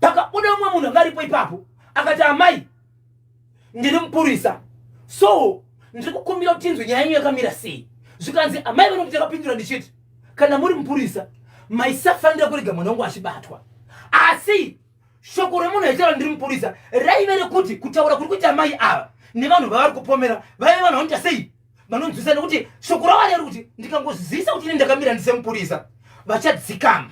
Pakabuda umwe munhu anga aripo ipapo akati, amai, ndiri mupurisa, so ndiri kukumbira kuti tinzwe nyaya yenyu yakamira sei. Zvikanzi amai vanoti ndakapindura ndichiti, kana muri mupurisa maisafanira kurega mwana wangu achibatwa. Asi shoko remunhu aitaura ndiri mupurisa raive rekuti kutaura kuri kuita amai ava nevanhu vavari kupomera vaive vanhu vanoita sei vanonzwisa, nekuti shoko ravo rari kuti ndikangozivisa kuti ini ndakamira ndisemupurisa vachadzikama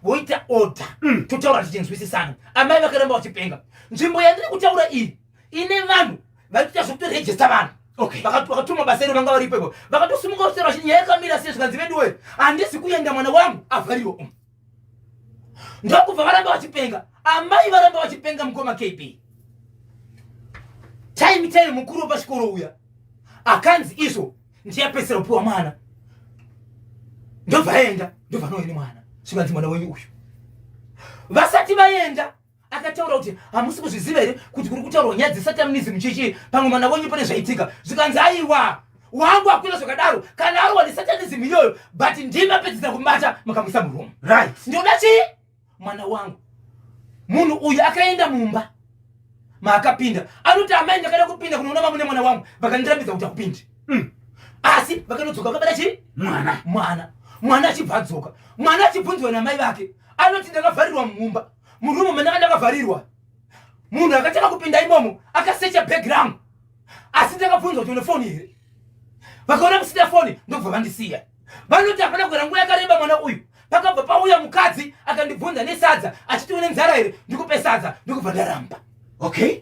voita order, totaura tichinzwisisana. Amai vakaramba vachipenga. Nzvimbo yandiri kutaura iyi ine vanhu vari kuita zvekutorejista vanhu. Okay. Vakatuma basa iro, vanga varipo ipo vakatosimuka kutaura vachiti nyaya yakamira sei. Zvikanzi, veduwe, handisi kuenda, mwana wangu avhariwa umu. Ndokubva varamba vachipenga, amai varamba vachipenga. Mukoma KB, time time mukuru wepachikoro uya akanzi izvo ndiyapedzisira kupiwa mwana, ndobva aenda, ndobva anouya nemwana. Zvikanzi mwana wenyu uyu. Vasati vaenda akataura kuti hamusi kuzviziva here kuti kuri kutaurwa nyaya dzesatanism chichi, pamwe mwana wenyu pane zvaitika. Zvikanzi aiwa, wangu hakuna zvakadaro, kana arwa nesatanism iyoyo, but ndimi apedzisira kumubata mukamuisa muroom. Right. Ndinoda chii? Mwana wangu. Munhu uyu akaenda mumba maakapinda, anoti amai, ndakada kupinda kunoona mamune mwana wangu, vakandirambidza kuti akupinde. Asi vakanodzoka vakabata chii? Mwana. Mwana. Mwana achibva adzoka, mwana achibvunzwa namai vake, anoti ndakavharirwa mumba, murumu mandanga ndakavharirwa. Munhu akatanga kupinda imomo akasecha bhegi rangu, asi ndakabvunzwa kuti une foni here, vakaona musina foni, ndobva vandisiya. Vanoti hapana kugara nguva yakareba mwana uyu pakabva pauya mukadzi akandibvunza nesadza achiti une nzara here, ndikupe sadza, ndikubva ndaramba. Okay.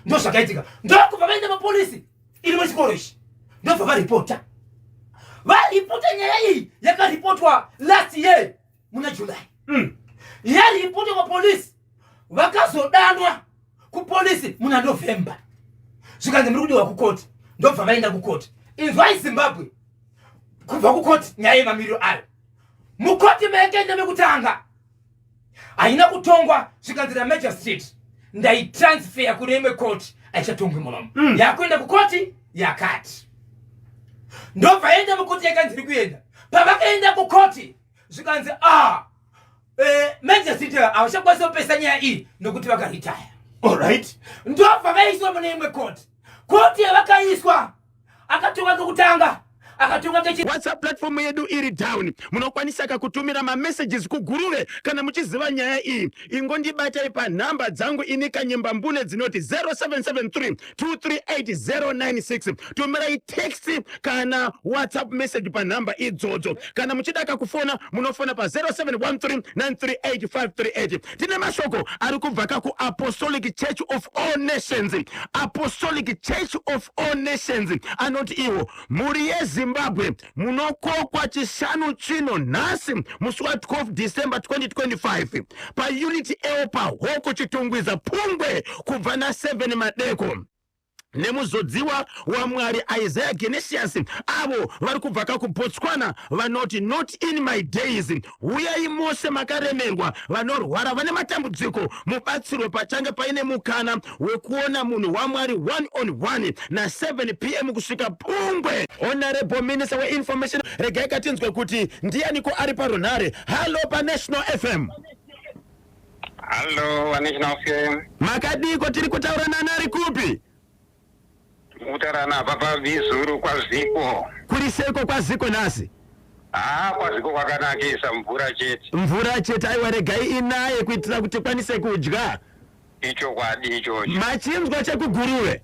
Ndo zvakaitika. Ndokubva vaenda mapolisi iri muchikoro ichi, ndobva varipota, varipota nyaya iyi yakaripotwa last year muna July. Yaripotwa papolisi, vakazodanwa kupolisi muna November, zvikanzi muri kudiwa kukoti, ndobva vaenda kukoti. Inzwai Zimbabwe, kubva kukoti nyaya yemamiriro ayo mukoti maikaenda mekutanga haina kutongwa, zvikanzi namagistrate ndaitransfer kune imwe koti, haichatongwi munomu, yakuenda kukoti yakati. Ndobva enda mukoti yakanzi iri kuenda. Pavakaenda kukoti zvikanzi a magistrate havachakwanisa kupesa nyaya iyi nokuti vakaritaya. Alright. Ndobva vaiswa mune imwe koti. Koti yavakaiswa akatonga kekutanga, akatonga kechi WhatsApp platform yedu iri down, munokwanisaka kutumira mamessages kuGuruve. Kana muchiziva nyaya iyi, ingondibatai panhamba dzangu ini Kanyemba Mbune dzinoti 0773 238096. Tumirai text kana WhatsApp message panhamba idzodzo. Kana muchidaka kufona, munofona pa 0713 938538. Tine mashoko ari kubva kakuApostolic Church of All Nations. Apostolic Church of All Nations anoti iwo mhuri yeZimbabwe munokokwa Chishanu chino, nhasi musi wa12 December 2025, paUnit L paHoko, Chitungwiza, Pungwe, kubva na7 madeko nemuzodziwa waMwari Isaiah Genesius, avo vari kubva kakuBotswana, vanoti "Not in my days". Uyai mose makaremerwa, vanorwara, vane matambudziko, mubatsirwe. Pachange paine mukana wekuona munhu waMwari one on one na7 p.m. kusvika Pungwe. Honorable Minister weInformation, regai katinzwe kuti ndianiko ari parunhare. Hallo paNational FM. Hallo, vaNational FM. Makadiko? Tiri kutaura nani, ari kupi? Mukutaura napapa Vizuru kwaZiko. Kuri seko kwaZiko nhasi? Haa, kwaZiko kwakanakisa, mvura chete. Mvura chete. Aiwa, regai inaye kuitira kuti tikwanise kudya. Ichokwadi ichocho. Machinzwa chekuGuruve?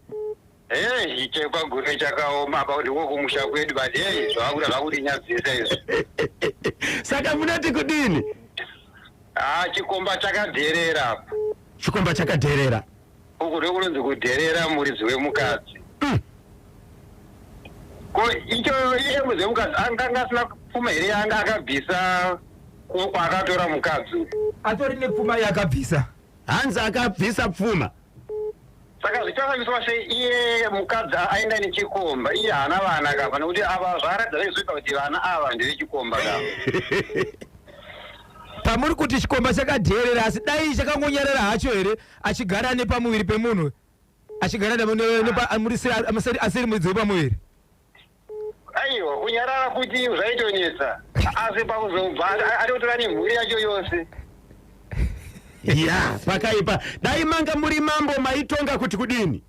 Hei, chekwaGuruve chakaoma apa, ndiko kumusha kwedu, but hei, zvakuda zvakutinyadzisa izvi. Saka munoti kudini? Ha, chikomba chakadherera apa. Chikomba chakadherera. Uku ndokunonzi kudherera muridzi wemukadzi. Ko icho iye muridzi wemukadzi anga asina pfuma here yaanga akabvisa kwaakatora mukadzi uyu? Atori nepfuma yaakabvisa. Hanzi akabvisa pfuma. Saka zvichafambiswa sei iye mukadzi aenda nechikomba, iye haana vana kapa? Nekuti ava zvaratidza zvaizvoita kuti vana ava ndevechikomba kapa. Pamuri kuti chikomba chakadheerera, asi dai chakangonyarara hacho here, achigara nepamuviri pemunhu, achigara asiri muridzi wepamuviri? Aiwa, kunyarara kuti zvaitonetsa, asi pakuzobva atotora nemhuri yacho yose. Ya, pakaipa. Dai manga muri mambo, maitonga kuti kudini?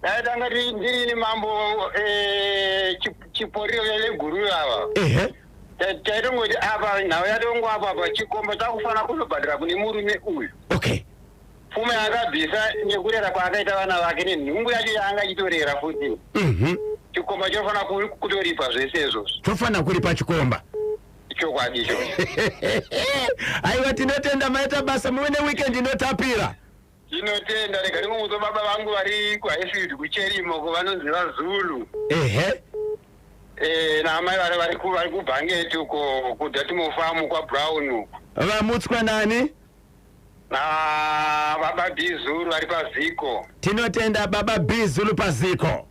Dai tanga ndirini mambo, chiporiro veGuruve ava, taitongoti apa nhau yatongo apa chikomba chakufanira kuzobhadhara kune murume uyu pfuma yaakabvisa nekurera kwaakaita vana vake nenhumbu yacho yaanga achitorera futi. Chikomba chinofanira kutoripa zvese izvozvo. Tofanira kuripa chikomba. Chokwadi ichocho. Aiwa, tinotenda, maita basa, muve neweekend inotapira. Tinotenda. Rega ndingomuudza baba vangu vari kuHighfield kuCherimo, ko vanonzi vaZulu, naamai vari kuBhangeti uko kuDatimo Farm kwaBrown uko. Vamutswa nani? Na baba Bzulu vari paZiko. Tinotenda, baba Bzulu paZiko.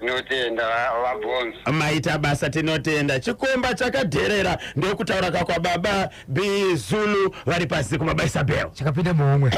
Tinotenda, vabvonzo. Maita basa, tinotenda. Chikomba chakadherera, ndokutaura kakwa baba Bzulu vari paZiko, baba Isabel. Chakapinda muhomwe.